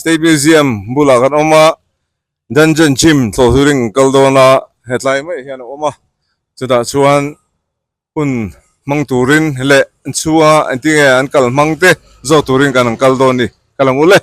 State Museum bulah kan awm a, Dungeon Gym tlawh turin kan kal dawn a, hetlai mai hian a awm a, chutah chuan hun hmang turin leh an chhunga engtinge an kal hmang te zawk turin kan han kal dawn a ni, kal ang ule.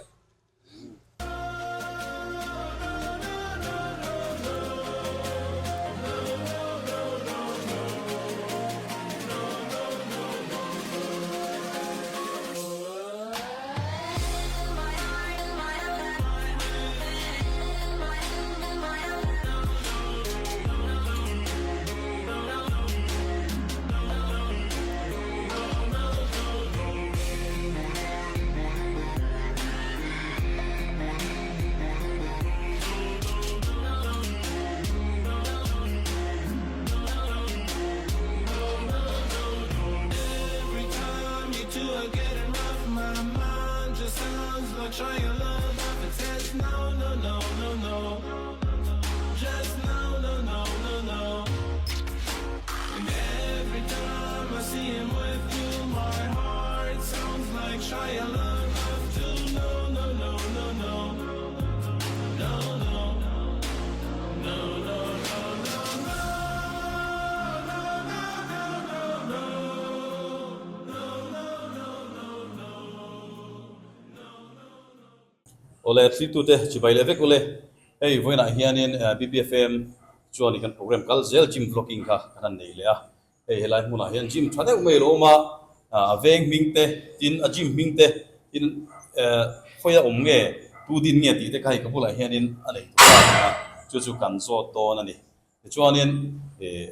Awle thlitute chibai leh vek ule, hei vawiinah hianin BBFM chuan i kan program kal zel gym vlogging kha kan han nei leh a, hei helai hmunah hian gym tha deuh mai a lo awm a, a veng hming te tin a gym hming te tin khawi a awm nge tu din nge tih te kha hei ka bulah hianin a nei tur a ni a, chu chu kan zawt dawn a ni. Tichuanin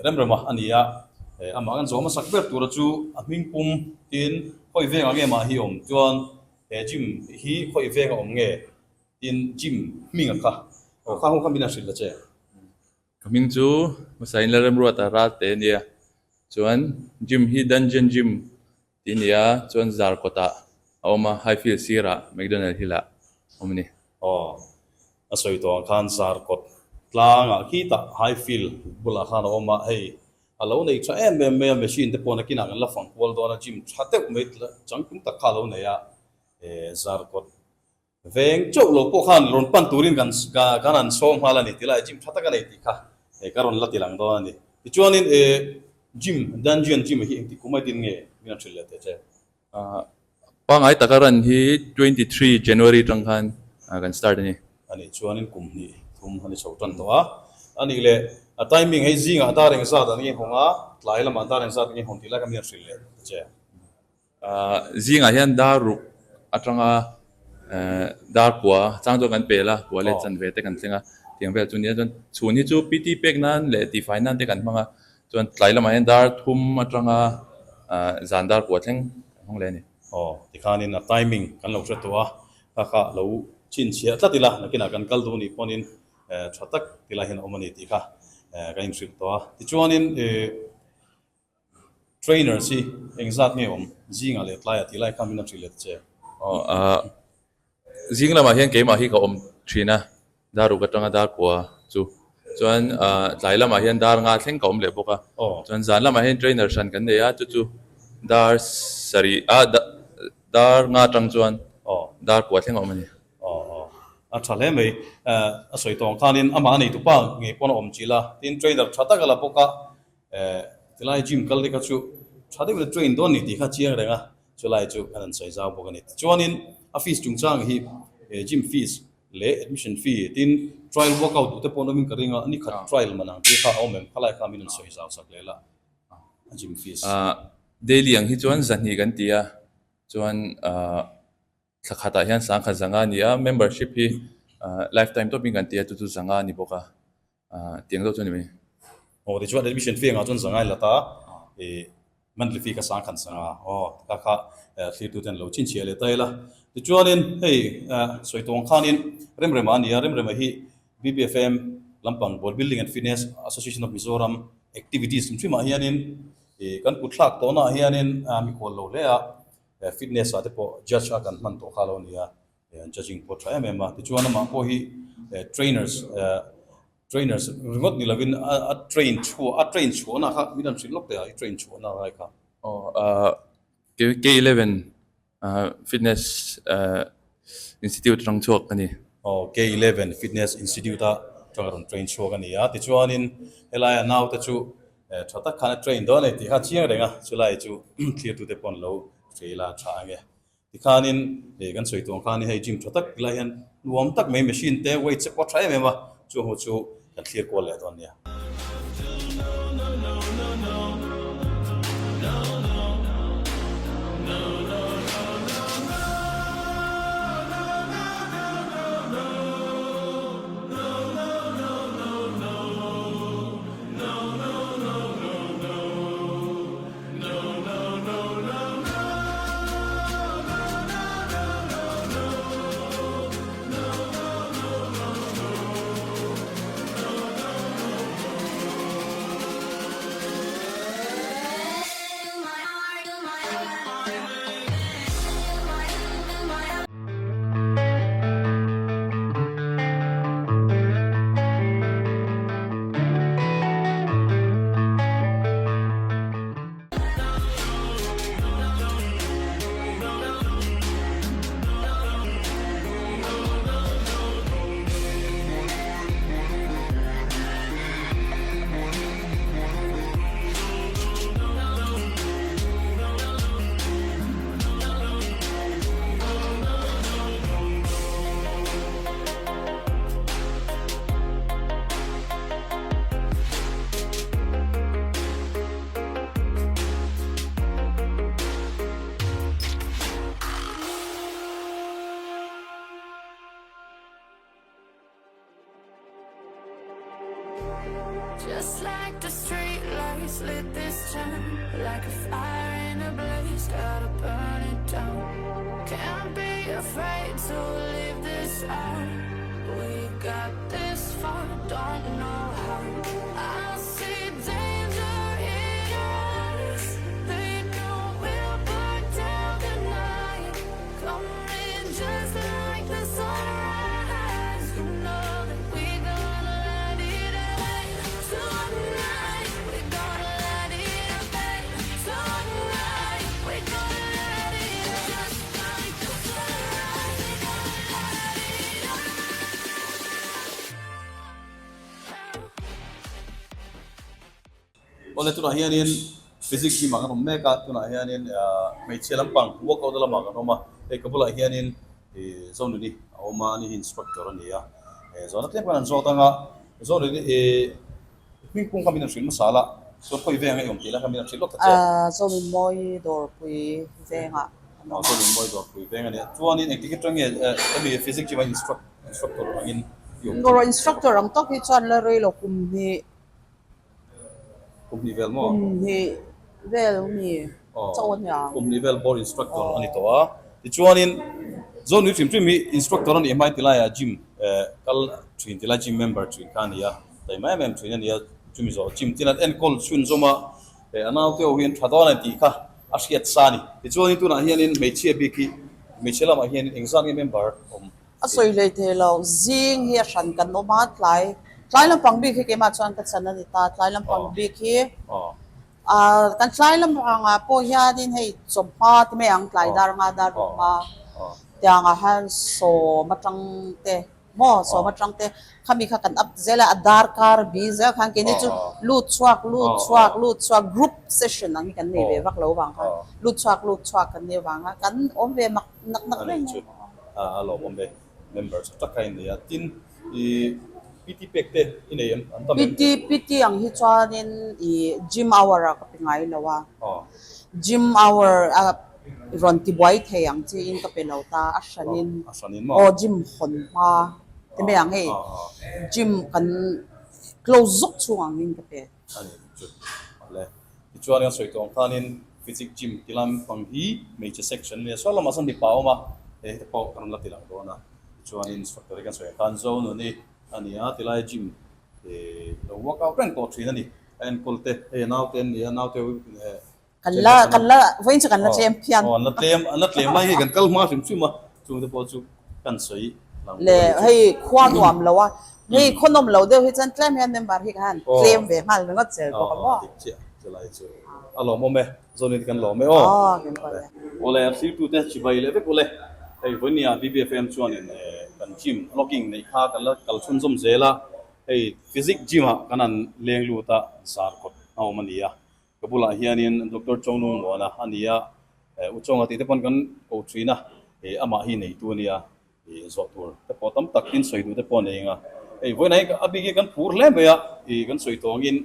Remrema a ni a, amah kan zawh hmasak ber tura chu a hming pum tin khawi vengah nge mah hi awm chuan he gym hi khawi venga awm nge tin gym hminga kha aw kha ho kha min a hrilh la che. Ka hming chu hmasain Lalremruata Ralte a nia, chuan gym hi Dungeon Gym tih a ni a, chuan Zarkawtah a awm a, Highfield sirah McDonald Hill-ah a awm a ni. Aw, a sawi tawh ang khan Zarkawt tlangah khitah Highfield bulah khan a awm a, hei a lo nei tha em em mai a, machine te pawh nakinah kan la fang kual dawn a, gym tha deuh mai changtlung tak kha a lo nei a, Zarkawt Veng chauh lo pawh khan rawn pan turin kan kan han sawm nghal a ni ti lai gym tha tak a nei tih kha ka rawn la ti lang dawn a ni. Tichuanin gym Dungeon gym hi engtik kum aitin nge min han hrilh leh teh che? Pangngai taka run hi 23 January atang khan kan start a ni. A nih chuanin kum hnih thum a ni chho tan tawh a. A nih leh a timing hei zingah dar engzat an ngei-hawng a, tlai lamah dar engzat an ngei-hawng tih lai kha min han hrilh leh teh che? Zingah hian dar ruk atanga dar kua chang chuan kan pel a, kua leh chanve te kan thleng a, tiang vel chu nia chuan chhun hi chu PT pek nan leh tihfai nan te kan hmang a, chuan tlai lamah hian dar thum atanga zan dar kua thleng kan hmang leh a ni. Aw, tikhanin a timing kan lo hre tawh a, kha kha lo chhinchhiah tlat ila, nakinah kan kal duh nih pawhin tha tak tilai hian a awm a ni tih kha kan inhrilh tawh a. Tichuanin. Trainers hi engzat nge awm? Zingah leh tlaiah tih lai kha min a hrilh let che. Aw, ah, zing lamah hian keimah hi ka awm thin a, dar ruk atanga dar kua chu. Chuan ah, tlai lamah hian dar nga thleng ka awm leh bawk a. Chuan zan lamah hian trainer hran kan nei a, chu chu dar sarih, ah, dar nga atang chuan dar kua thleng a awm a ni. Aw, aw, a tha hle mai. A sawi tawng khanin amah a neitupa ngei pawn a awm chilh a, tin trainer tha tak a la bawk a. Eh, tilai gym kal te kha chu tha deuh in train dawn ni tih kha chiang reng a, chulai chu an han sawi zau bawk a ni. Tichuanin a fees chungchang hi gym fees leh admission fee tin trial workout duh te pawh an awmin ka ring a, ni khat trial man ang te kha a awm em? Khalai kha min han sawi zau sak leh la a gym fees. Ah, daily ang hi chuan zahnih kan ti a, chuan ah thla khatah hian sangkhat zanga a ni a, membership hi lifetime tawpin kan ti a, chu chu zanga a ni bawk a. Tiang deuh chu a ni mai. Aw tichuan admission fee angah chuan zangai la ta i monthly fee kha sang khan sanga aw kha kha thlir tuten lo chhinchhiah leh ta ila. Tichuanin hei sawi tawng khanin Remrema a ni a, Remrema hi BBFM lampang Board Building and Fitness Association of Mizoram activities hrim hrimah hianin i kan kut thlak tawhnaah hianin mikhual lo hle a, fitness ah te pawh judge a kan hman tawh kha lo a ni a. Judging pawh tha em em a, tichuan amah pawh hi trainers trainers ringawt ni lovin a train chhuah a train chhuahna kha min rawn hrilh lawk teh a i train chhuahna lai kha. Aw K 11 fitness. Institute atang chhuak a ni. Aw, K-eleven Fitness Institute a tang a rawn train chhuak a ni a. Tichuanin helaia naute chu tha tak khan a train dawn a ni tih kha a chiang reng a, chulai chu thlirtute pawh an lo hreila tha ang e. Tikhanin hei kan sawi tuang khan hei gym tha tak tilai hian nuam tak mai machine te weight te pawh a tha em em a, chung ho chu kan thlir kual leh dawn nia. Awle tunah hianin physics gym ah kan awm mek a, tunah hianin hmeichhia lampang workout na lamah kan awm a, hei ka bulah hianin ih Zonuni a awm a, ani hi instructor a ni a, zawhna tlem khan an zawt ang a, Zonuni ih hming pum kha min han hrilh hmasa la, chuan khawi veng a i awm tih lai kha min han hrilh lawk ta che. Zonunmawi dawrpui vengah an awm a. Zonunmawi dawrpui veng a nia, chuanin engtik atang nge hemi physics gym a instructor angin i awm thin? Instructor ang tawk hi chuan la rei lo kum hnih. Kum hnih vel maw? Kum hnih vel mi chauh a nia. Kum hnih vel bawr instructor a ni tawh a. Tichuanin Zawnui hrim hrim hi instructor a nih hmain tilaiah gym kal thin tilai gym member thin kha a ni a. Taima em em thin a ni a. Chumi zawh gym tin an enkawl chhunzawm a, a naute ho hi an tha dawn a ni tih kha a hriat sa a ni. Tichuanin tunah hianin hmeichhia bik hi hmeichhia lamah hianin engzat nge member awm A sawi hlei thei lo, zing hi a hran kan awm a, tlai tlai lampang bik hi keimah chuan ka chan a ni ta, tlai lampang bik hi ah kan tlai lampangah pawh hianin hei chawhma ti mai ang tlai dar nga dar ruk hma tiangah hian sawm atang te maw sawm atang te khami kha kan up zel a, a darkar bi zel khan keini chu lut chhuak lut chhuak lut chhuak group session ang hi kan nei ve vak lo vang khan lut chhuak lut chhuak kan nei vang a kan awm ve mak nak nak reng a. A lawmawm e, member tha tak kha i nei a, tin i PT pek te i nei em an tam em? PT PT ang hi chuanin i gym hour ah ka pe ngai lo a, gym hour a rawn ti buai thei ang chi in ka pe lo ta, a hranin aw gym hawn hma ti mai ang hei gym kan close zawk chhung ang in ka pe. A ni chu le. Tichuan kan sawi tawh ang khanin physics gym ti lampang hi hmeichhe section a nia, saw lamah sawn mipa a awm a, hei heti pawh kan rawn la ti lang dawn a. Tichuanin instructor hi kan sawi ang khan Zonuni a ni a, tilai gym ih lo workout reng tawh thin a ni. A enkawl te, hei a naute an ni a, naute Kan la, kan la, vawiin chu kan la tlem phian. Aw, an la tlem, an la tlem lai hi kan kal hma hrim hrim a, chungte pawh chu kan sawi lang bawk a ni chu. Le, hei khua nuam lo a, hei khaw nawm lo deuh hi chuan tlem hian member hi khan tlem ve nghal ringawt zel bawk a maw? Aw, dik chiah, chulai chu a lawmawm e, Zonin kan lawm e aw. Aw, kan lawm e. Awle, a thirtute chibai leh vek ule. Hei vawinia BBFM chuanin kan gym vlogging neih kha kan la kal chhunzawm zel a, hei physique gym ah kan han leng lut a, zarkawt a awm a ni a, ka bulah hianin Doctor Chongnung Muana a ni a, U Chawnga tih te pawn kan ko thin a, amah hi neitu a nia, zawh tur te pawh tam tak tin sawi duh te pawh a nei ang a, hei vawiin ah hi a bik hi kan phur hle mai a, kan sawi tawngin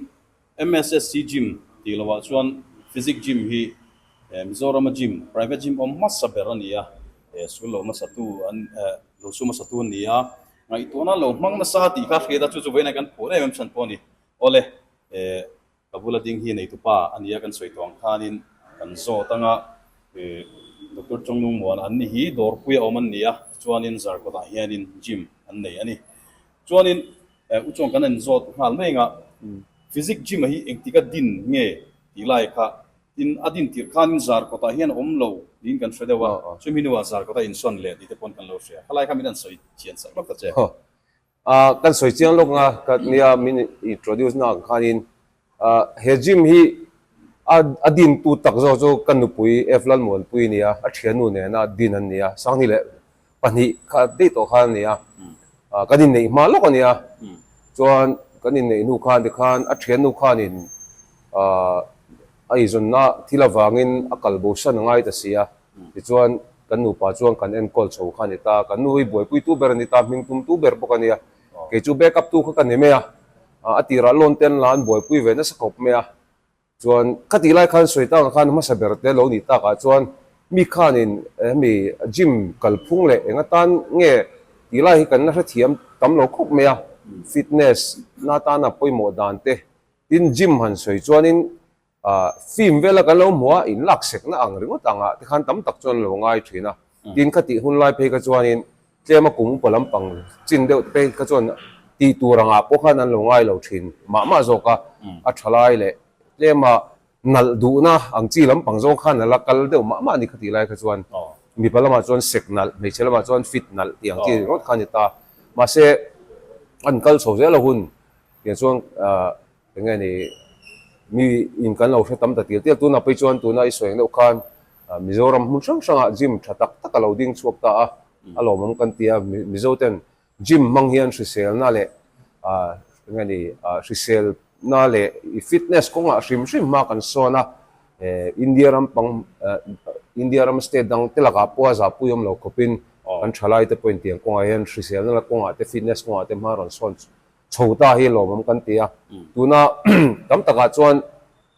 MSSC Gym tih lohah chuan Physique Gym hi Mizorama gym, private gym awm hmasa ber a ni a, sul lo hmasatu an lo su hmasatu an ni a, ngaihtuahna lo hmang nasa tih kha hriat a, chu chu vawiin kan phur em em chhan pawh a ni. Awle, ka bula ding hi neitupa a ni a, kan sawi tawh ang khanin kan zawt anga Doctor Chongnung Muana an ni hi dawrpuia awm an ni a, tichuanin Zarkawtah hianin gym an nei a ni. Chuanin U chuan kan en zawt nghal mai anga Physique gym a hi engtik a din nge tih lai kha tin a din tirh khanin Zarkawtah hian a awm lo niin kan hre deuh a, chumi hnuah Zarkawtah insawn leh tih te pawn kan lo hria. Khalai kha min an sawi chian sak lawk ta che. Kan sawi chiang lawk nga ka nia min introduce na ang khanin he gym hi a din tu tak zawk chu ka nupui F Lalmuanpui a nia, a thiannu nena din an nia, Sangni leh pahnih kha daih tawh khan a ni a, kan inneih hma lawk a ni a, chuan kan inneih hnu khan tikhan a thiannu khanin a eizawnna thil avangin a kal bo san a ngai ta si a, tichuan kan nupa chuan kan enkawl chho kha a ni ta, kan nu hi buaipuitu ber a ni ta, hming tumtu ber bawk a ni a, kei chu backup tu kha ka ni mai a, a tirah loan te an la an buaipui ve nasa khawp mai a. Chuan khatih lai khan sawi tak ah khan hmasa ber te lo nih tak ah chuan mi khanin hemi gym kalphung leh eng atan nge tih lai hi kan la hrethiam tam lo khawp mai a, fitness na atana pawimawh dan te tin gym han sawi chuanin film vela kan lo hmu a in lak sekna ang ringawt ang ah te khan tam tak chuan lo ngai thin a, tin khatih hun lai phei kha chuanin Tlema kum upa lampang chin deuh te kha chuan tih tur angah pawh khan an lo ngai lo thin mah mah zawk a, a tha lai leh tlema nalh duhna ang chi lampang zawng khan a la kal deuh mah mah a ni kha tih lai kha chuan mipa lamah chuan sek nalh, hmeichhe lamah chuan fit nalh tih ang chi ringawt kha a ni ta. Mahse, an kal chho zel a hun tiang chuan Eng nge ni, mi in kan lo hre tam ta tial tial. Tunah pawh chuan tuna i sawi ang deuh khan Mizoram hmun hrang hrangah gym tha tak tak a lo ding chhuak ta a, a lawmawm kan ti a. Mizo ten gym hmang hian hriselna leh eng nge ni, hriselna leh i fitness kawngah hrim hrim hma kan sawn a. India ram pang, India ram state dang te lakah pawh a zahpui awm lo khawpin kan thalai te pawhin tiang kawngah hian hriselna kawngah te fitness kawngah te hma rawn sawn chho ta hi lawmawm kan ti a, tuna tam takah chuan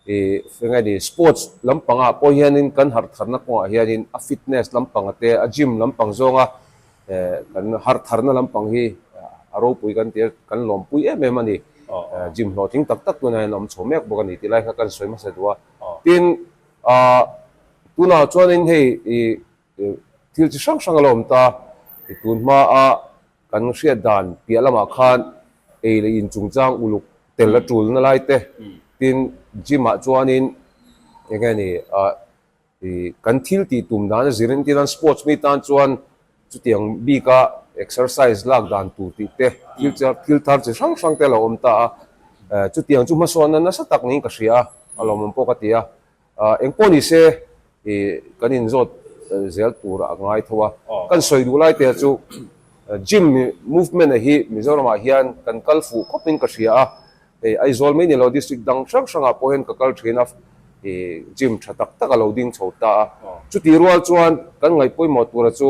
ih eng nge ni sports lampangah pawh hianin kan harh tharna kawngah hianin a fitness lampanga te a gym lampang zawnga eh kan harh tharna lampang hi a ropui kan ti a kan lawmpui em em a ni, gym hlawhtling tak tak tunah hian a awm chho mek bawk a ni tih lai kha kan sawi hmasa duh a, tin ah tunah chuanin hei ih thil chi hrang hrang a la awm ta, tun hmaa kan hriat dan piah lamah khan ei leh in chungchang uluk tel a tulna lai te, tin gym ah chuanin eng nge ni ah ih kan thil tih tum dan a zirin tin an sports mi tan chuan chutiang bika exercise lak dan tur tih te thil thil thar chi hrang hrang te a lo awm ta a, chutiang chu hmasawnna nasa tak niin ka hria a, a lawmawm pawh ka ti a. Engpawh ni se kan inzawt zel tur a ngai tho a, kan sawi duh lai te chu gym movement a hi Mizoramah hian kan kal fuh khawpin ka hria a, hei Aizawl mai ni lo district dang hrang hrangah pawh hian ka kal thin a, gym tha tak tak a lo ding chho ta a, chutih rual chuan kan ngaih pawimawh tura chu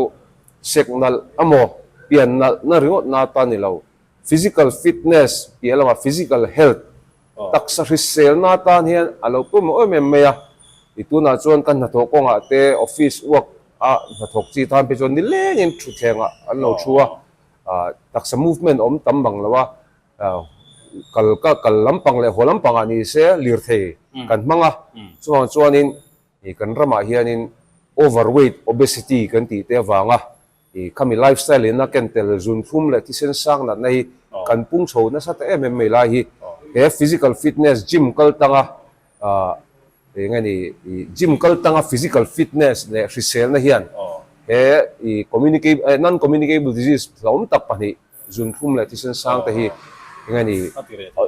sek nalh amaw pian nalh na ringawt na ta ni lo, physical fitness piah lamah physical health Taksa hriselna atan hian a lo pawimawh em em mai a, i tunah chuan ka hnathawh kawngah te office work a hnathawk chi tan phei chuan nilengin thutthlengah an lo thu a, taksa movement awm tam bang lo a, kal ka kal lampang leh haw lampangah ni se lirthei kan hmang a, chuvang chuanin kan ramah hianin overweight, obesity kan tih te avanga I khami lifestyle in a ken tel zunthum leh thisen sang natna hi kan pung chho nasa ta em em mai lai hi he physical fitness gym kal tanga eng nge ni i gym kal tanga physical fitness leh hriselna hian he i communicable non communicable disease hlauhawm tak pahnih zunthum leh thisen sang te hi eng nge ni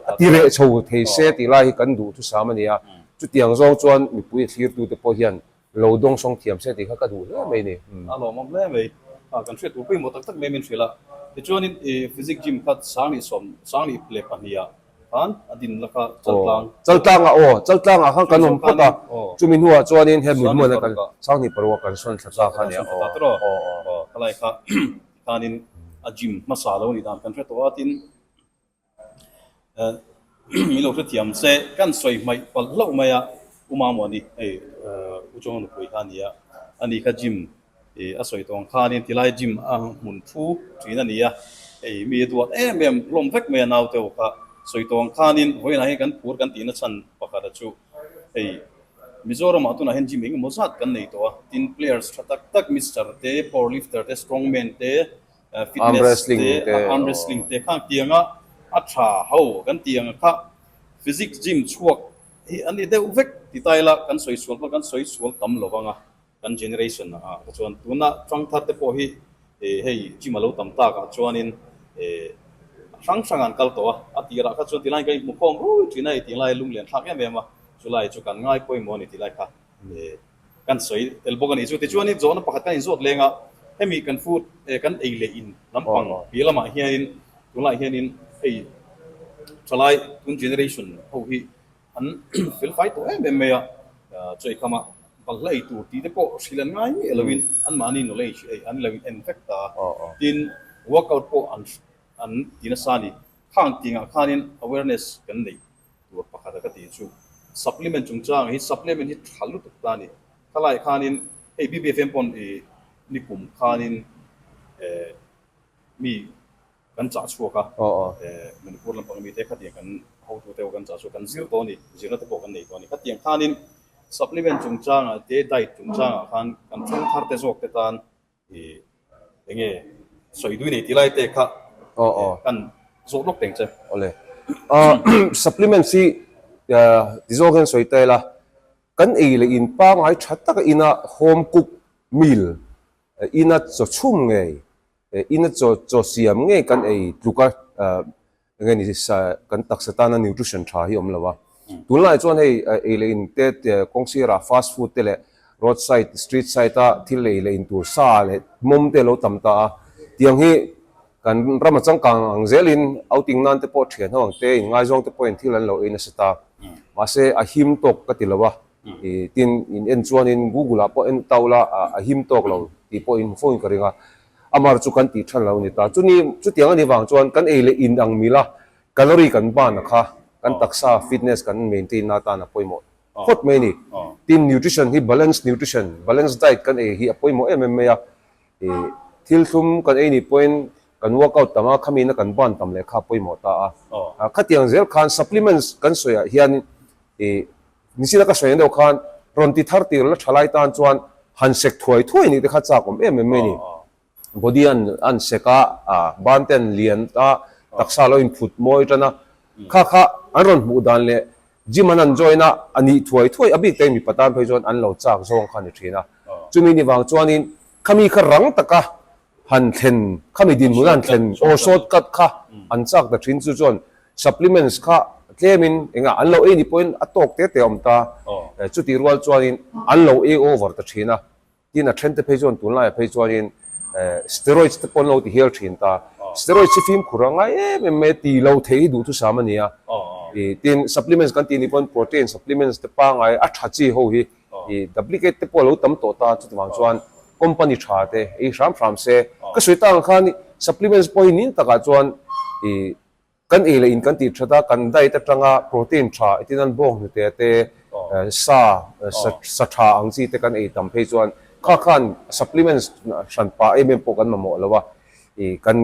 a ti reh chho thei se tih lai hi kan duhthusam a ni a chutiang zawng chuan mipui a thlirtute pawh hian Lo dawng sawng thiam se tih kha ka duh hle mai ni. A lawmawm hle mai. Kha kan hriat tur pawimawh tak tak mai min hrilh a. Tichuanin i physique gym kha 20 22 ah khan a din la kha Chaltlang. Chaltlangah aw, Chaltlangah khan kan awm phawt a, chumi hnuah chuanin he mihmuana kan 2006 ah kan sawn thla ta kha nia aw. Aw, khalai kha khanin a gym hmasa lo nih dan kan hre tawh a tin Min lo hrethiam che, kan sawi hmaih palh hlauh mai a, U Mamuani hei U Chawnga nupui kha a ni a, ani kha gym ih a sawi tawh ang khanin tilai gym a hmun thu thin a ni a, hei mi a duat em em hlawm vek mai a naute ho kha sawi tawh ang khanin vawiinah hian kan phur kan tihna chhan pakhat a chu hei Mizoramah tunah hian gym engemaw zat kan nei tawh a, tin players tha tak tak mister te, power lifter te, strongman te, fitness te, arm wrestling te khang tianga a tha ho kan tih ang kha physics gym chhuak hi an ni deuh vek ti ta ila kan sawi sual pawh kan sawi sual tam lo vang a kan generation ah kha chuan tuna ṭang thar te pawh hi hei gym a lo tam tak ah chuanin a hrang hrang an kal tawh a a tirah kha chuan tilai kan inhmu khawm rui ṭhin a hei tinglai lunglen thlak em em a chulai chu kan ngai pawimawh a ni tilai kha. Kan sawi tel bawk a nih chu. Tichuanin zawhna pakhat kan inzawt leng a, hemi kan food kan ei leh in lampang piah lamah hianin tunlaiah hianin hei thalai tun generation ho hi an fel fai tawh em em mai a, chaw eikhama balhla ei tur tih te pawh hrilh an ngai miah loin anmahni knowledge ei an lo in en vek ta a, tin workout pawh an an ti nasa a ni. Khang tingah khanin awareness kan neih Tur pakhat a ka tih chu supplement chungchang hi supplement hi tha lutuk ta a ni. Khalai khanin hei BBFM pawn i nikum khanin eh mi kan chah chhuak a, eh Manipur lampang mite khatiang kan hotute pawh kan chah chhuak kan zir tawh a ni, zirna te pawh kan nei tawh a ni. Khatiang khanin supplement chungchangah te diet chungchangah khan kan thangthar te zawk te tan I enge sawi dui nei tih lai te kha kan zawh lawk teng che. Awle. Supplements hi ti zawk hian sawi ta ila, kan ei leh in pangngai tha taka ina home cook meal, ina chaw chhum ngei, ina chaw chaw siam ngei kan ei tluk a Enge ni kan taksa tana nutrition tha hi awm lo a. Tunlai chuan hei ei leh in te kawng sirah fast food te leh road side, street side a thil ei leh in tur sa leh mawm te a lo tam ta a. Tiang hi kan ram a changkang ang zelin outing nan te pawh thian ho ang te in ngaizawng te pawhin thil an lo ei nasa ta. Mahse a him tawk ka ti lo a. Tin in en chuanin Google ah pawh en tau la a him tawk lo tih pawh in hmu fo in ka ring a. Amar chu kan tih than lo ni ta. Chuni, chutiang a nih vang chuan kan ei leh in ang mila calorie kan ban a kha kan taksa fitness kan maintain na atan a pawimawh phawt mai a ni. Tin, nutrition hi balance nutrition, balance diet kan ei hi a pawimawh em em mai a. Ih, thil thlum kan ei nih pawhin kan workout tam a, khamina kan ban tam leh kha a pawimawh ta a. Khatiang zel khan supplements kan sawiah hian ih, Nisina ka sawi deuh khan rawn ti thar tir la tha lai tan chuan han sek thuai thuai nih te kha chak awm em em mai a ni. Body an an sek a, ban te an lian a, taksa lo inphut mawi tan a, kha kha an rawn hmuh dan leh gym an han join a, a nih thuai thuai a bik takin mipa tan phei chuan an lo chak zawng kha a ni thin a. Chumi ni vang chuanin khami kha rang taka han thlen, khami dinhmun a han thlen aw short cut kha an chak ta thin chu chuan supplements kha tlemin engah an lo ei ni pawhin a tawk te te a awm ta, chutih rual chuanin an lo ei over ta thin a, tin a then te phei chuan tunlaiah phei chuanin steroids te pawh an lo ti hial thin ta, steroids hi fimkhur a ngai em em mai a ti lo thei hi duhthusam a ni a, tin supplements kan tih ni pawhin protein supplements te pangngai a tha chi ho hi I duplicate te pawh a lo tam tawh ta, chutiang chuan company tha te ei hram hram se. Ka sawi tak ang khan supplements pawh hi nin takah chuan i kan ei leh in kan tih that a, kan diet atanga protein tha etin an bawng hnute te, sa, sa tha ang chi te kan ei tam phei chuan kha khan supplements hran pah em em pawh kan mamawh lo a, i kan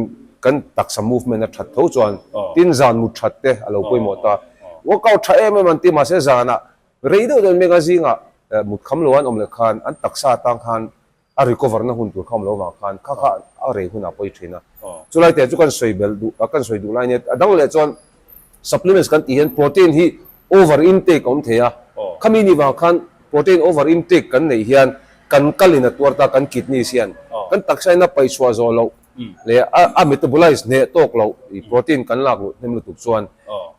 kan taksa movement a that tho chuan tin zan mut that te a lo pawimawh ta. Workout tha em em an ti mahse zanah Rei deuh deuh mega zingah mut kham lo an awm leh khan an taksa atang khan a recover na hun tur kha awm lo vang khan kha kha a rei hunah pawi thin a. Chulai te chu kan sawi belh duh a kan sawi duh lai nia a dang leh chuan supplements kan tih hian protein hi over intake a awm thei a. Khami ni vang khan protein over intake kan neih hian kan kalin a tuar ta kan kidneys hian kan taksa in a paihchhuah zawh loh leh a metabolize hneh tawk loh i protein kan lak luh hnem lutuk chuan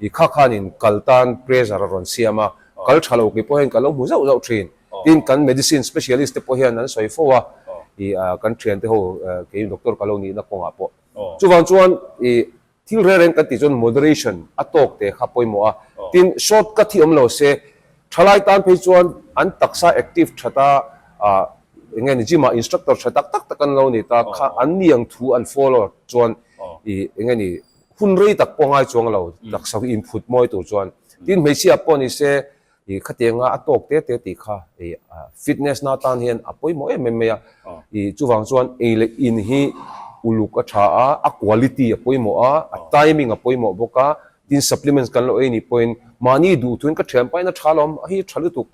i kha khanin kal tan pressure a rawn siam a, kal tha lo kei pawh hian ka lo hmu zauh zauh thin. Tin, kan medicine specialist te pawh hian an sawi fo a, i kan thiante ho kei doctor ka lo nihna kawngah pawh. Chuvang chuan i thil reng reng kan tih chuan moderation a tawk te kha pawimawh a. Tin, short cut hi awm lo se, thalai tan phei chuan an taksa active that a, eng nge ni gym ah instructor tha tak tak tak an lo ni ta kha an ni ang thu an follow chuan i eng nge ni hun rei tak pawh ngai chuang lo taksa hi inphut mawi tur chuan. Tin, hmeichhia pawh ni se I khatianga a tawk te te tih kha i fitness na tan hian a pawimawh em em mai a. I chuvang chuan ei leh in hi uluk a tha a, a quality a pawimawh a, a timing a pawimawh bawk a, tin supplements kan lo ei nih pawhin mahni duhthuin ka thian pahin a tha lawm, a hi tha lutuk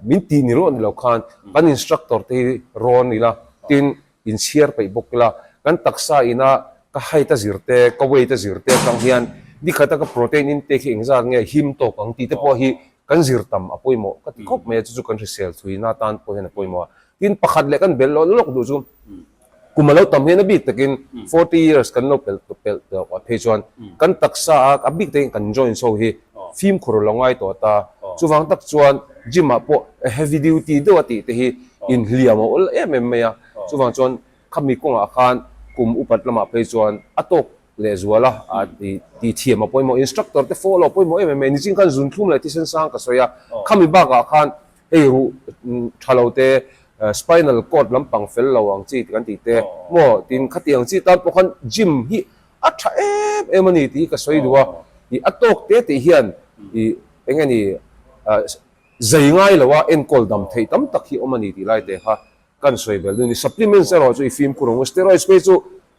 min tih ni rawh ni lo khan kan instructor te hi rawn ila tin inchhiar peih bawk ila kan taksa ina ka height a zir te, ka weight a zir te atang hian nikhata ka protein intake hi engzat nge him tawk ang tih te pawh hi kan zir tam a pawimawh ka ti khawp mai a, chu chu kan hrisel thuina atan pawh hian a pawimawh a. Tin, pakhat leh kan belh lawk lawk duh chu kum a lo tam hian a bik takin 40 years kan lo pelh pelh tawh ah phei chuan kan taksa a a bik takin kan joints ho hi fimkhur a lo ngai tawh ta. Chuvang tak chuan gym ah pawh heavy duty deuh a tih te hi inhliam a awl em em mai a, chuvang chuan Khami kawngah khan kum upat lamah phei chuan a tawk leh zual a, a ti thiam a pawimawh. Instructor te follow a pawimawh em em mai. Nichin khan zunthlum leh thisen sang ka sawi a, khami bakah khan hei ruh tha lo te, spinal cord lampang fel lo ang chi kan tih te maw tin khatiang chi tan pawh khan gym hi a tha em em a ni tih hi ka sawi duh a. I a tawk te tih hian i eng nge ni zai ngai lo a enkawl dam theih tam tak hi awm a ni tih lai te kha Kan sawi belh dun i supplements erawh chu i fimkhur ang u. Steroids phei chu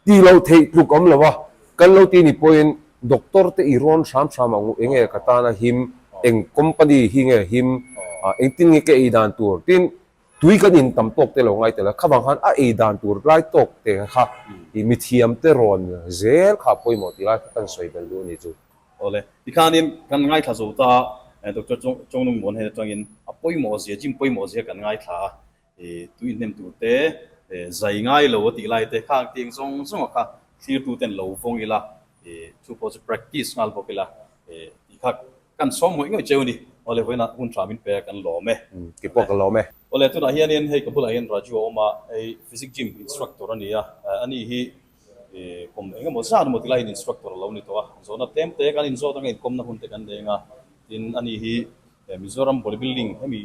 ti lo theih tluk awm lo a, kan lo ti ni pawhin doctor te i rawn hram hram ang u, enge ka tana him, eng company hi nge him, engtin nge ka ei dan tur, tin tui kan in tam tawk te lo ngai tel a, khavang khan a ei dan tur lai tawk te kha i mithiam te rawn zel kha a pawimawh tih lai kha kan sawi belh duh a ni chu. Awle, tikhanin kan ngaithla zo ta a, Doctor Chawngnungmuan hnen atangin a pawimawh zia, gym pawimawh zia kan ngaithla a, tui hnem tur te, zai ngai lo a tih lai te kha ang tiang zawng zawng a kha thlir tu ten lo vawng ila, chu pawh chu practice nghal bawk ila tih kha kan sawm ngawih ngawih cheu a ni. Awle vawiinah hun tha min pe a kan lawm e. Kei pawh ka lawm e. Awle tunah hianin hei ka bulah hian Raju a awm a, hei physics gym instructor a ni a, ani hi kum eng emaw zat emaw ti laiin instructor a lo ni tawh a, zawhna tlem te kan inzawt anga inkawmna hun te kan leng a, tin ani hi Mizoram bodybuilding hemi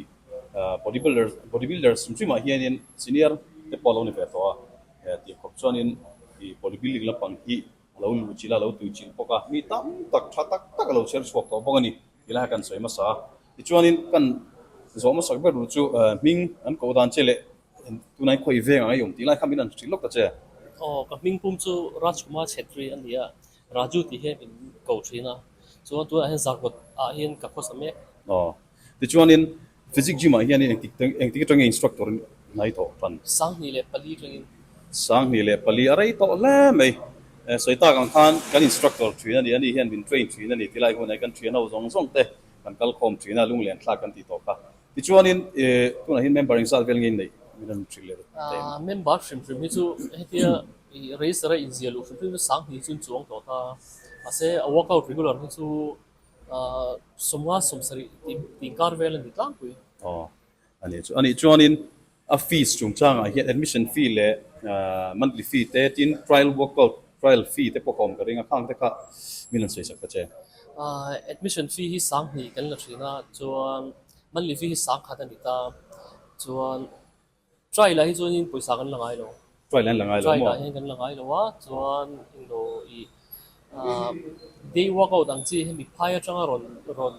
bodybuilder bodybuilders hrim hrimah hianin senior te pawh a lo ni ve tawh a, tih khawp chuanin ih bodybuilding lampang hi a lo luh chilh a, a lo tui chilh bawk a, mi tam tak tha tak tak a lo chher chhuak tawh bawk a ni tih lai kan sawi hmasa a. Tichuanin kan zawh hmasak ber duh chu hming an koh dan che leh tunah hian khawi veng ang a i awm tih lai kha min han hrilh lawk ta che. Aw, ka hming pum chu Rajkumar Chhetri a ni a, Raju tih hian min ko thin a, chuan tunah hian Zarkawt ah hian ka khawsa mek. Aw, tichuanin Physics gym ah hian engtik engtik atangin instructor hnai tawh tan? 24 atangin. 24 a rei tawh hle mai. Sawi tak ang khan kan instructor thin a ni, ani hian min train thin a ni tilai hunah kan thian ho zawng zawng te kan kal khawm thin a, lunglen thlak kan tih tawh kha. Tichuanin tunah hian member engzat vel nge inneih min rawn hrilh leh thei ang? Member hrim hrim hi chu hetia register a inziah luh hrim hrim chu 2000 chu an chuang tawh ta. Mahse a workout regular hi chu 50 70 tih inkar vel a ni tlangpui. Aw a nih chu. A nih chuanin A fees chungchangah hian admission fee leh monthly fee te tin trial workout trial fee te pawh ka awm ka ring a, khang te kha min rawn sawi sak ta che. Admission fee hi 2000 kan la thin a, chuan monthly fee hi 10,000 a ni ta, chuan trial ah hi chuanin pawisa kan la ngai lo. Trial ah hian la ngai lo maw? Trial ah hian kan la ngai lo a, chuan englo ih day workout ang chi hemi phai atanga rawn rawn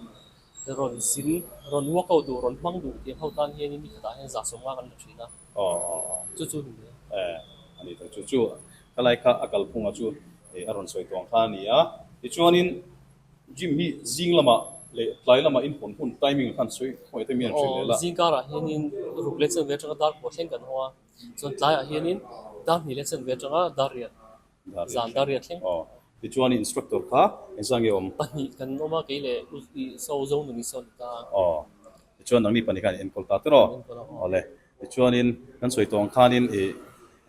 Rawn zin, rawn workout duh, rawn hmang duh tih ho tan hianin ni khatah hian 150 kan la thin a. Aw aw aw. Chu chu ni mai. Eh, a ni tak chu. Chu ka lai kha a kalphunga chu a rawn sawi tawng kha a ni a. Tichuanin gym hi zing lamah leh tlai lamah in hawn hun timing khan sawi khawngaih te mi an hrilh leh la. Aw, zing karah hianin ruk leh chanve atanga dar kua thleng kan haw a. Chuan tlaiah hianin dar hnih leh chanve atanga dar riat Zan dar riat thleng. Aw. Tichuan instructor kha engzah nge awm? Pahnih kan awm a, kei leh u i so zo nun i sawn ta. Aw. Tichuan nangni pahnih khan enkawl ta tiraw? Enkawl a, aw. Awle. Tichuanin kan sawi tawh ang khanin i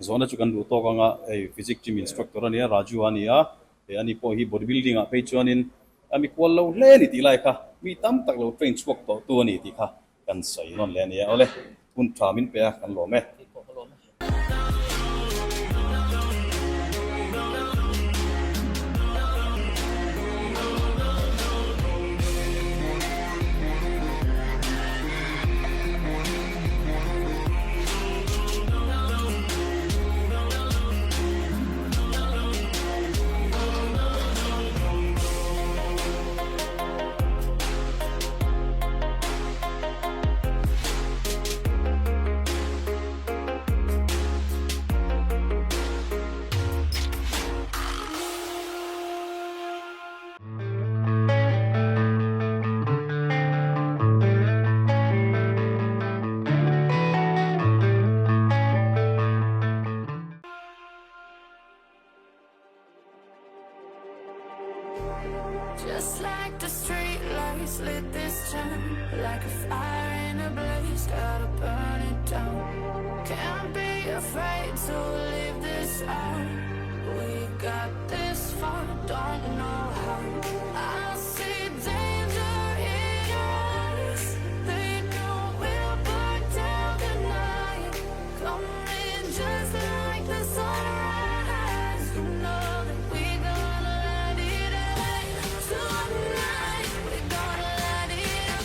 zawhna chu kan duh tawk anga hei physics gym instructor a nia, Raju a ni a, he ani pawh hi body building ah phei chuanin a mikual lo hle a ni tih lai kha mi tam tak lo train chhuak tawh tu a ni tih kha Kan sawi nawn leh a nia. Awle, hun tha min pe a, kan lawm e. Kei pawh ka lawm e. face, lit this town like a fire in a blaze, gotta burn it down. Can't be afraid to leave this out. We got this far, don't know how. I see danger in your eyes. They know we'll burn down the night. Coming just like the sunrise. You know that we gonna light it up tonight. We gonna light it up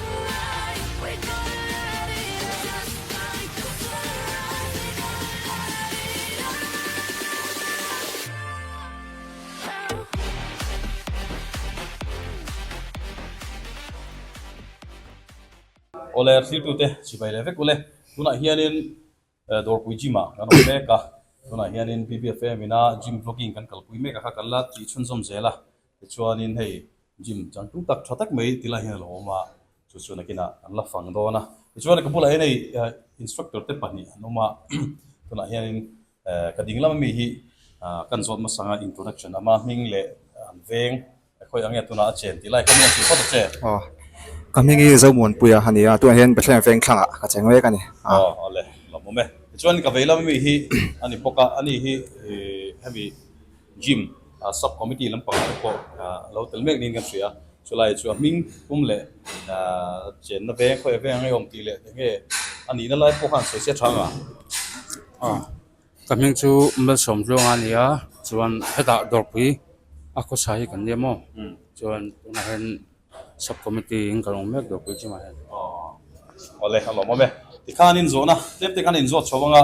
tonight. We gonna light it up just like the sunrise. We gonna light it up. Awle thiltute chibai leh vek ule. Tunah hianin Dawrpui gym ah kan awm mek a, tunah hianin BBFM ina gym vlogging kan kalpui mek a kha kan la tih chhunzawm zel a, tichuanin hei gym changtlung tak tha tak mai tilai hian a lo awm a, chu chu nakinah kan la fang dawn a. Tichuan ka bulah hian hei instructor te pahnih an awm a, tunah hianin ka ding lam ami hi kan zawt hmasa anga introduction ama hming leh an veng Khawi ang nge tunah a chen tih lai kha mi a hrilh phawt a che. Aw, ka hming hi Zomuanpuia a ni a, tunah hian Bethlehem veng thlangah ka cheng mek a ni. Aw, awle, lawmawm e. Tichuan ka vei lam ami hi a ni bawk a, ani hi hemi gym sub committee lampangah te pawh lo tel mek niin kan hria a, chulai chu a hming pum leh chenna veng khawi a veng ang nge awm tih leh eng nge a nihna lai pawh khan sawi se tha ang a. Aw, Ka hming chu Malsawm Tluanga a ni a, chuan hetah Dawrpui a khawsa hi kan nia maw? Chuan tunah hian sub committee in kan awm mek Dawrpui gym ah hian. Awle a lawm awm e. Tikhan in zawhna tlem te khan in zawt chho anga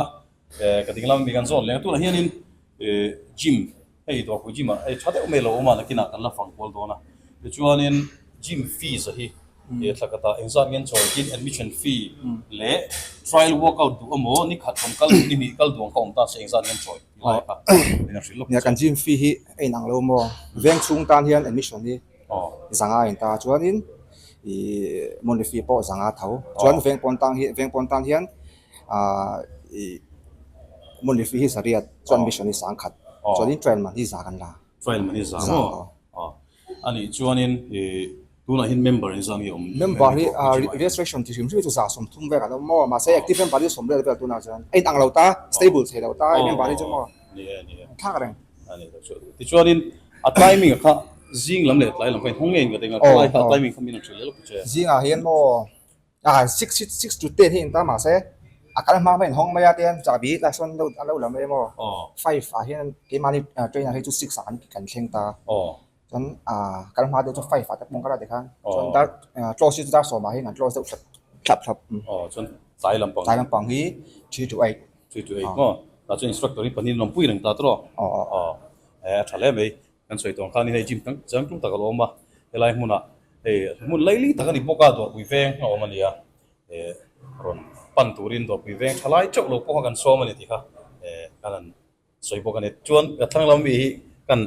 ka ding lam ami kan zawt leng a tunah hianin gym hei Dawrpui gym ah hei tha deuh mai lo awm a nakinah kan la fang kual dawn a tichuanin gym fees a hi He thla khatah engzat ngen chawi tin admission fee leh trial workout duh emaw ni khat awm kal duh ni hnih kal duh ang kha awm ta se engzat ngen chawi tih lai kha min a hrilh lawk Nia kan gym fee hi a inang lo maw? Veng chhung tan hian admission hi zanga a inta chuanin ih monthly fee pawh zanga tho chuan veng pawn tang hi veng pawn tan hian ah ih monthly fee hi zariat chuan admission hi sangkhat chuanin trial man hi za kan la. Trial man hi za maw? A nih chuanin ih tunah hian member engzah nge awm? Member hi registration ti hrim hrim hi chu 30 vel an awm maw? Mahse active member hi 40 vel tunah chuan a inang lo ta, stable thei lo ta member hi chu maw? Ni e, ni e. Thlak reng. A ni tak chu. Tichuanin a timing a kha zing lam leh tlai lam kha inhawng ngei in ka ding a, tlai kha a timing kha min rawn hrilh leh lawk che. Zingah hian maw Ah six six to ten hi inta mahse a kal hma hma inhawng mai a tian chahbi tlai sawn a lo la mai emaw five ah hian keimahni trainer hi chu six ah kan thleng ta chuan ah kal hma deuh chu five ah te pawh an kal a tikhan chuan dar close hi chu dar sawmah hian an close deuh thlap thlap thlap chuan tlai lampang tlai lampang hi three to eight three to eight maw tah chuan instructor hi pahnih an awmpui reng ta tawh aw a tha hle mai Kan sawi tawng khan hei gym tang chang tlung tak a lo awm a, helai hmunah hei hmun laili tak a ni bawk a, dawrpui veng a awm a ni a, eh rawn pan turin dawrpui veng tha lai teuh lo pawh kha kan sawm a ni tih kha eh kan han sawi bawk a ni. Chuan ka thlang lam mi hi kan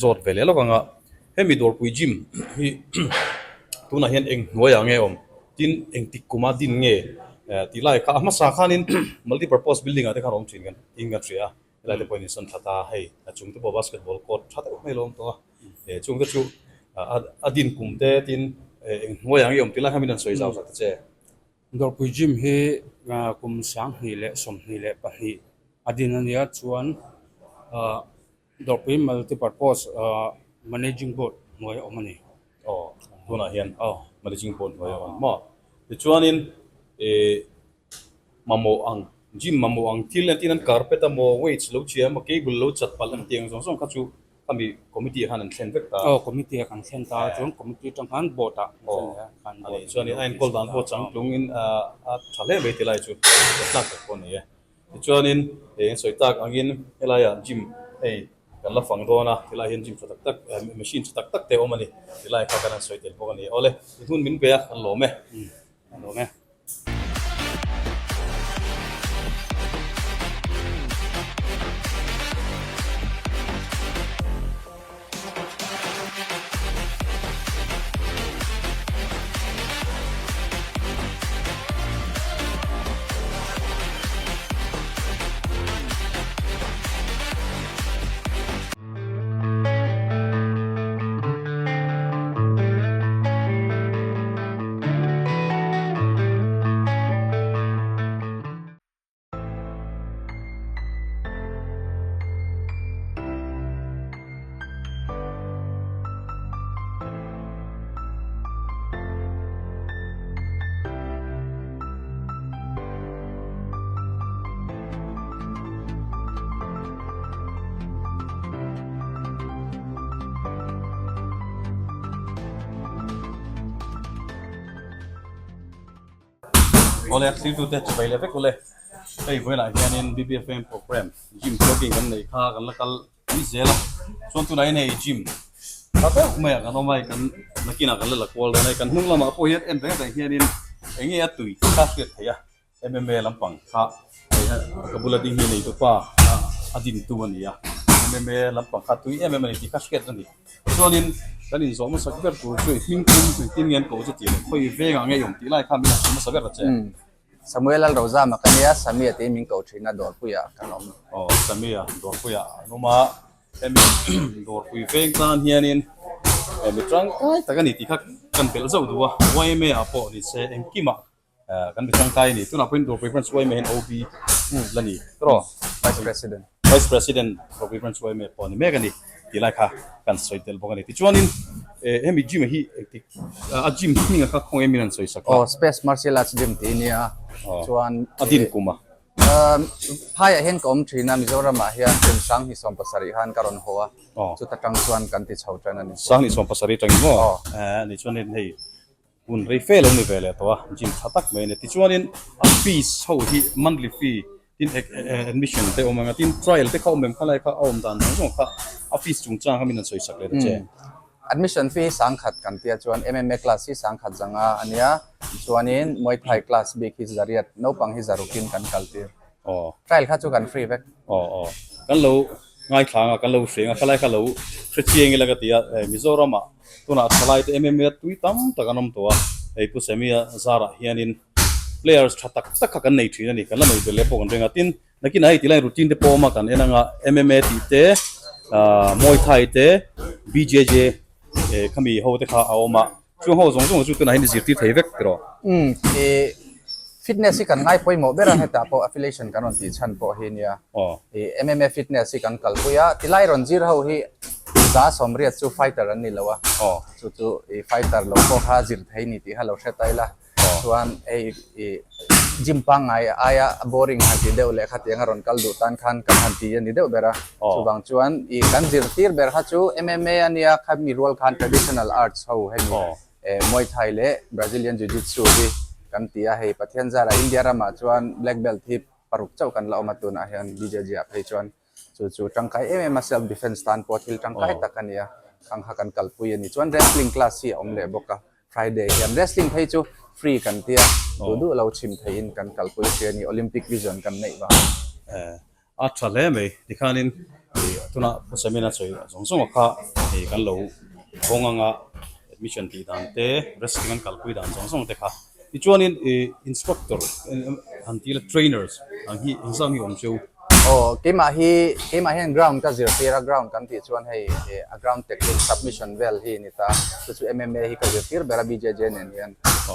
zawt ve leh lawk ang a, hemi dawrpui gym hi tunah hian eng hnuaiah nge awm tin engtik kuma din nge tih lai kha a hmasa khanin multi purpose building ah te khan a awm thin kan tiin kan hria a. Helai te pawhin in sawn that a, hei a chung te pawh basketball court tha deuh mai lo awm tawh a, eh chung te chu a din kum te tin eng hnuai ang i awm tih lai kha min rawn sawi zau zak ta che. Dawrpui gym hi kum 2022 a din a nia chuan Dawrpui multipurpose managing board hnuai a awm a ni. Aw tunah hian managing board hnuai a awm maw? Tichuanin eh Mamawh ang, gym mamawh ang thil entir an carpet a maw, weights lo chhia emaw, cable lo chat palh ang tih ang zawng zawng kha chu khami committee ah khan an thlen vek ta. Aw committee ah kan thlen ta chuan committee atang khan board ah an thlen leh a, khan board in chuan a enkawl dan pawh changtlung in a tha hle mai ti lai chu ka tlak tak pawh a ni e. Tichuanin eng sawi tak angin helai ah gym hei kan la fang dawn a, tilai hian gym tha tak tak machine tha tak tak te a awm a ni, tilai kha kan han sawi tel bawk a ni. Awle, i hun min pe a, kan lawm e. Kan lawm e. Awle thiltute chibai leh vek ule. Hei vawiinah hianin BBFM programme gym jogging kan neih kha kan la kal pui zel a. Chuan tunah hian hei gym tha deuh maiah kan awm a, hei kan nakinah kan la la kual dawn a. Hei kan hnung lamah pawh hian en reng reng hianin eng nge a tui kha hriat theih a. MMA lampang kha ka bula ding hi neitu pa a dintu a ni a, MMA lampang kha tui em em a ni tih kha hriat a ni. Chuanin kan inzawh hmasak ber tur chu hming tum engtin nge an ko chu tih leh khawi vengah nge i awm tih lai kha min han hrilh hmasa ber ta che. Samuel Lalrozama ka nia, Samia tiin min ko thin a, Dawrpuiah kan awm. Aw, Samia, Dawrpuiah an awm a, hemi Dawrpui veng tan hianin mi tangkai tak a ni tih kha kan belh zauh duh a, yma ah pawh ni se engkimah Kan mi tangkai a ni. Tunah pawhin Dawrpui Branch yma hian OB la ni tawh. Vice President. Vice President Dawrpui Branch yma pawh a ni mek a ni tih lai kha kan sawi tel bawk a ni. Tichuanin hemi gym hi engtik a gym hming a kha khawnge min han sawi sak a? Aw Space Martial Arts Gym tih a nia chuan a din kum a. Phaiah hian ka awm thin a, Mizoramah hian kum 2017 khan ka rawn haw a, chuta tang chuan kan ti chho tan a ni. 2017 tangin maw? Aw. Ni chuanin hei Hun rei fe lo ni ve leh tawh a, gym tha tak mai a ni. Tichuanin a fees ho hi monthly fee tin admission te awm ang a, tin trial te kha awm em kha lai kha a awm dan zawng zawng kha a fees chungchang kha min han sawi sak leh ta che. Admission fee hi sangkhat kan tia chuan MMA class hi sangkhat zanga a nia, chuanin Muay Thai class bik hi zariat, naupang hi zarukin kan kal tir. Trial kha chu kan free vek. Aw aw kan lo ngaithla ang a, kan lo hreng a, khalai kha lo hre chiang ila ka ti a, Mizoramah Tunah thalai te MMA tui tam tak an awm tawh a, hei Pu Sammy-a zarah hianin players tha tak tak kha kan nei thin a ni, kan la nei belh leh pawh kan ring a, tin nakinah hei tilai routine te pawh a awm a, kan en anga MMA tih te ah Muay Thai te BJJ eh khami ho te kha a awm a, chung ho zawng zawng chu tunah hian i zirtir thei vek tiraw? Umm ih fitness hi kan ngai pawimawh ber a, hetah pawh affiliation kan rawn tih chhan pawh hi nia. Ih MMA fitness hi kan kalpui a, tilai rawn zir ho hi 180 chu fighter an ni lo a, chu chu ih fighter lo pawh kha zir thei ni tih kha lo hre ta ila, chuan hei ih gym pangngai aia boring han ti deuh leh khatiang a rawn kal duh tan khan kan han ti a ni deuh ber a, chuvang chuan ih kan zirtir ber kha chu MMA a nia khami rual khan traditional arts ho hemi Muay Thai leh Brazilian Jiu-Jitsu hi kan ti a, hei Pathian zarah India ramah chuan black belt hi paruk chauh kan la awm a tunah hian BJJ ah phei chuan chu chu tangkai em em a self defense tan pawh thil tangkai tak a ni a khang kha kan kalpui a ni chuan wrestling class hi a awm leh bawk a Friday hian wrestling phei chu free kan tia duh duh lo chhim theihin kan kalpui hrih a ni Olympic vision kan neih vang. A tha hle mai tikhanin tunah Pu Samina sawi zawng zawng a kha hei kan lo hawng anga admission tih dan te wrestling an kalpui dan zawng zawng te kha tichuanin ih instructor han tih ila trainers ang hi engzam hi awm cheu. Aw keimah hi keimah hian ground ka zirtir a ground kan tih chuan hei a ground technique submission vel hi a ni ta chu chu MMA hi ka zirtir ber a BJJ nen hian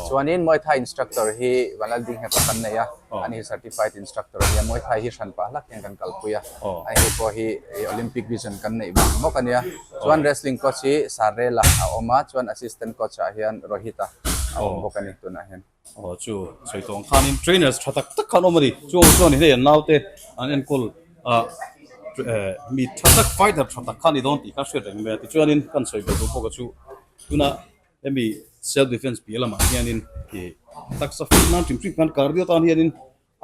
chuanin Muay Thai instructor hi Vanlaldingheta kan nei a. Ani hi certified instructor a nia, Muay Thai hi hran pah hlak hian kan kalpui a, a hei pawh hi Olympic vision kan neih vang bawk a nia. Chuan wrestling coach hi Sarela a awm a, chuan assistant coach ah hian Rohit-a a awm bawk a ni tunah hian. Aw chu sawi tawh ang khanin trainers tha tak tak kha an awm a ni, chu ang chuan hei an naute an enkawl a mi tha tak fighter tha tak kha a ni dawn tih kha hriat reng mai a, tichuanin kan sawi belh duh bawk a chu tunah Hemi self defence piah lamah hianin ih taksa fit nan hrim hrim khan cardio tan hianin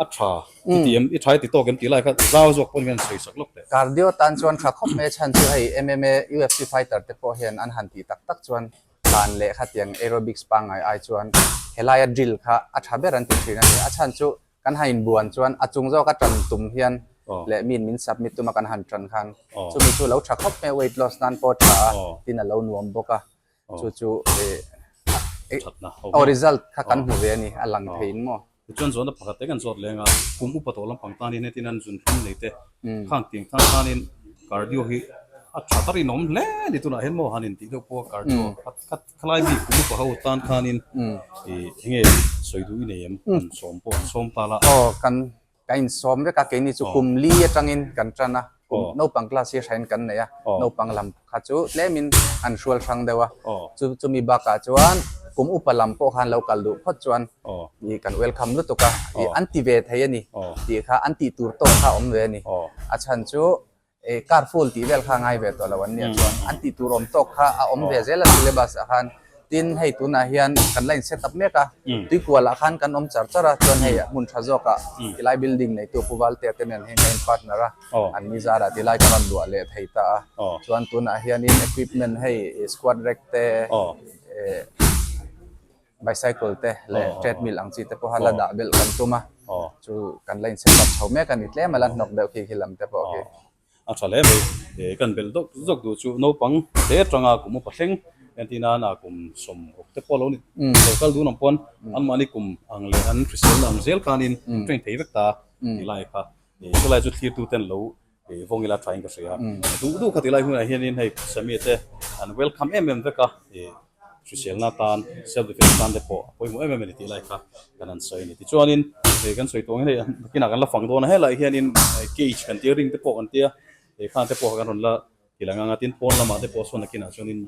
a tha i ti em i tha i ti tawk em tih lai kha zau zawk pawn hian sawi sak lawk teh. Cardio tan chuan tha khawp mai a chhan chu hei MMA, UFC fighter te pawh hian an han tih tak tak chuan tlan leh khatiang aerobics pangngai ai chuan helaia drill kha a tha ber an ti thin a ni. A chhan chu Kan han inbuan chuan a chung zawk a tan tum hian leh miin min submit tuma kan han tan khan chumi chu lo tha khawp mai a, weight loss nan pawh a tha a, tin a lo nuam bawk a, chu chu aw result kha kan hmu ve a ni, a lang theiin maw. Tichuan zawhna pakhat te kan zawt leng a, kum upa tawh lampang tanin hetin an zun hlum nei te khang tiang thang khanin cardio hi a tha ta rinawm hle a ni tunah hian maw han intih deuh pawh a cardio Khalai bik kum upa ho tan khanin ih enge sawi duh i nei em? Kan sawm pawh an sawm ta la. Aw kan kan insawm vek a, keini chu kum li atangin kan tan a, kum naupang class hi hrain kan nei a, naupang lam kha chu tlemin an hrual hrang deuh a, chu chumi bakah chuan kum upa lam pawh khan lo kal duh phawt chuan ih kan welcome lutuk a, ih an ti ve thei a ni tih kha an tih tur tawk kha a awm ve a ni, a chhan chu Eh car full tih vel kha ngai ve tawh lo an nia chuan an tih tur awm tawk kha a awm ve zel a syllabus ah khan. Tin, hei tunah hian kan la in set up mek a, tuikualah khan kan awm char char a, chuan hei hmun tha zawkah tilai building neitu Pu Valtea te nen hian kan in partner a, an ni zarah tilai kan rawn luah leh thei ta a. Chuan tunah hianin equipment hei squat rack te, bicycle te leh treadmill ang chi te pawha la dah belh kan tum a, chu kan la in set up chho mek a ni, tlem a la hnawk deuh khi khi lam te pawh khi. A tha hle mai. He kan belh dawk zawk duh chu naupang hle atanga kum upa thleng entir nan a kum 60 te pawh lo ni lo kal dun ang pawn anmahni kum ang leh an hriselna ang zel khanin train thei vek ta ti lai kha chulai chu thlirtu ten lo vawng ila thain ka hria. Duh duh kha ti lai hunah hianin hei Sammy te an welcome em em vek a. Hriselna tan, self defense tan te pawh a pawimawh em em a ni tih lai kha kan han sawi a ni. Tichuanin hei kan sawi tawh ang hian hei nakinah kan la fang dawn a, helaiah hianin cage kan tia, ring te pawh kan tia, he khan te pawh kan rawn la ti lang ang a, tin pawn lamah te pawh sawn nakinah chuanin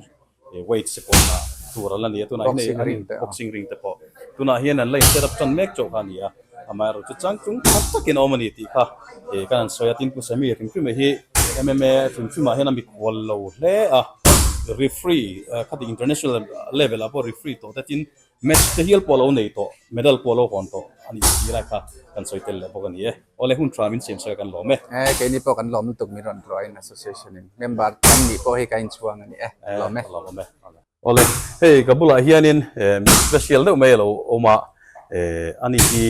weights te pawh dah tur an la ni a, tunah hian hei boxing ring te pawh tunah hian an la in set up tan mek chauh kha a ni a, amaherawhchu changtlung tha takin a awm a ni tih kha kan han sawi a, tin Pu Sammy hrim hrim hi MMA hrim hrimah hian a mikhual lo hle a. Referee khati international level ah pawh referee tawh te tin match te hial pawh a lo nei tawh medal pawh a lo hawn tawh a ni tih lai kha kan sawi tel leh bawk a ni e. Awle hun tha min siam sak a kan lawm e. E keini pawh kan lawm lutuk min rawn tlawhin association in member kan nih pawh hi ka inchhuang a ni e lawm e. E lawm e. Awle hei ka bulah hianin mi special deuh mai a lo awm a ani hi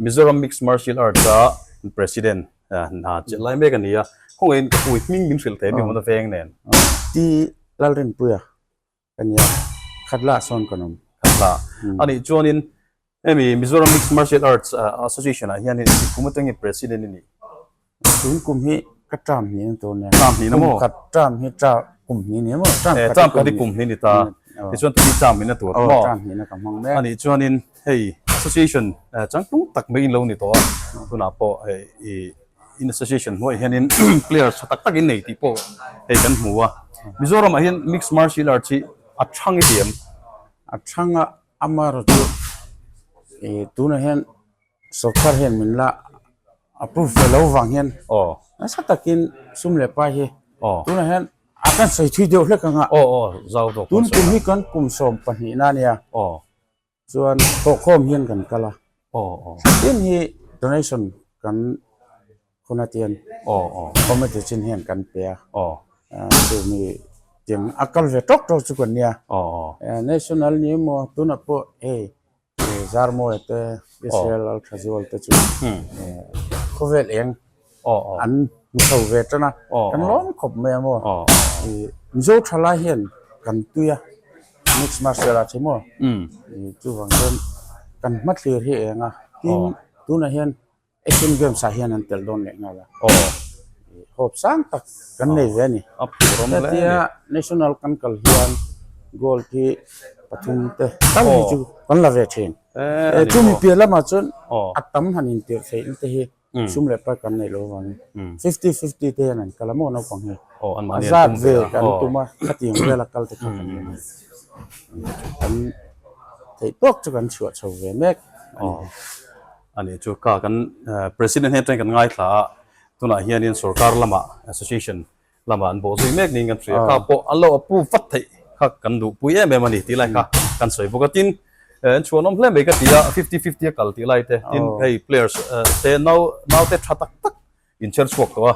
Mizoram Mixed Martial Arts a president Hna chelh lai mek a ni a, khawngaihin ka pu hming min hrilh thei mi awmna veng nen. Ti Lalrinpuia ka nia, Khatla sawn kan awm. Khatla a nih chuanin hemi Mizoram Mixed Martial Arts Association ah hianin engtik kum atangin President i nih? Tun kum hi ka term hnih na tur nia. Term hnih na maw? Kum khat term hi term kum hnih ni maw? Term khat hi kum hnih ni ta. Tichuan tun hi term hnih na tur maw? Term hnih na ka hmang mek. A nih chuanin Hei association changtlung tak mai in lo ni tawh a, tunah pawh hei ih in association hnuaiah hianin players tha tak tak in nei tih pawh hei kan hmu a. Mizoramah hian mixed martial arts hi a thang i ti em? A thang a, amaherawh chu ih tunah hian sawrkar hian min la approve ve lo vang hian nasa takin sum leh pai hi tunah hian a kan sawi thui deuh hlek ang a, tun kum hi kan kum 12 na ania. Chuan thawhkhawm hian kan kal a, tin hi donation kan hun a tian committee chin hian kan pe a, chumi tiang a kal ve tawk tawk chu kan nia, national ni emaw tunah pawh hei Zarmawia te Israel Althazual te chu khawvel eng an hmu chho ve tan a, kan lawm khawp mai a maw, Mizo thalai hian kan tui a. Mixed martial arts hi maw chuvang chuan kan hmathlir hi eng a tin tunah hian Asian Games ah hian an telh dawn leh nghal a hope sang tak kan nei ve a ni hetia national kan kal hian gold hi pathum te tal hi chu kan la ve thin chumi piah lamah chuan a tam han intirh theihna te hi. Sum leh pai kan neih loh avangin fifty fifty te hian an kal a maw naupang hi a zat ve kan tum a khatiang vela kal te kha kan ni mai kan theih tawk chu kan chhuah chho ve mek a ni. A ni chu ka kan president hi atangin kan ngaithla a tunah hianin sorkar lamah association lamah an bawh zui mek niin kan hria kha pawh an lo approve vat theih kha kan duhpui em em a ni tih lai kha kan sawi bawk a tin an chhuanawm hle mai ka ti a fifty fifty a kal tih lai te tin hei players te nau nau te tha tak tak inchher chhuak tawh a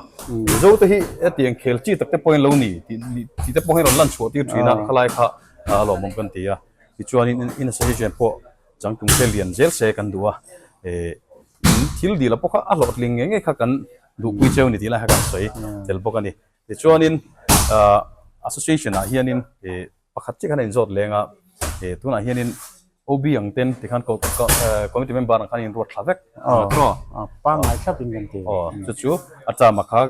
Mizo te hi hetiang khel chi tak te pawhin lo ni tih tih te pawh hi rawn lan chhuah tir thin a khalai kha a lawmawm kan ti a tichuanin in association pawh changtlung te lian zel se kan duh a in thil dil a pawh kha a hlawhtling ngei ngei kha kan duhpui cheu ni tih lai kha kan sawi tel bawk a ni. Tichuanin ahh association ah hianin ih pakhat chiah khan a inzawt leng a, ih tunah hianin OB ang ten tikhan ko committee member ang khan inruat thla vek ang tawh. Pangngai thlap in kan ti. Aw chu chu a term a kha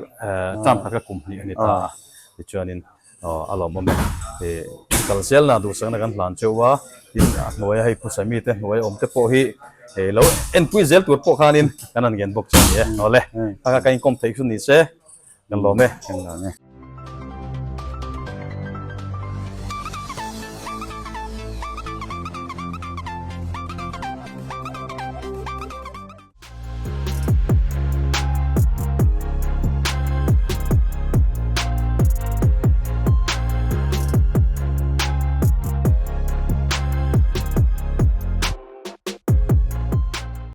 term khat kha kum hnih a ni ta a, tichuanin Aw a lawmawm e. Ih kal zelna duhsakna kan hlan cheu a, tin a hnuaia hei phusa mite hnuaia awm te pawh hi ih lo enpui zel tur pawh khanin kan han ngen bawk che a ni e. Awle, kha kha ka inkawm theih chu ni se, kan lawm e. Kan lawm e.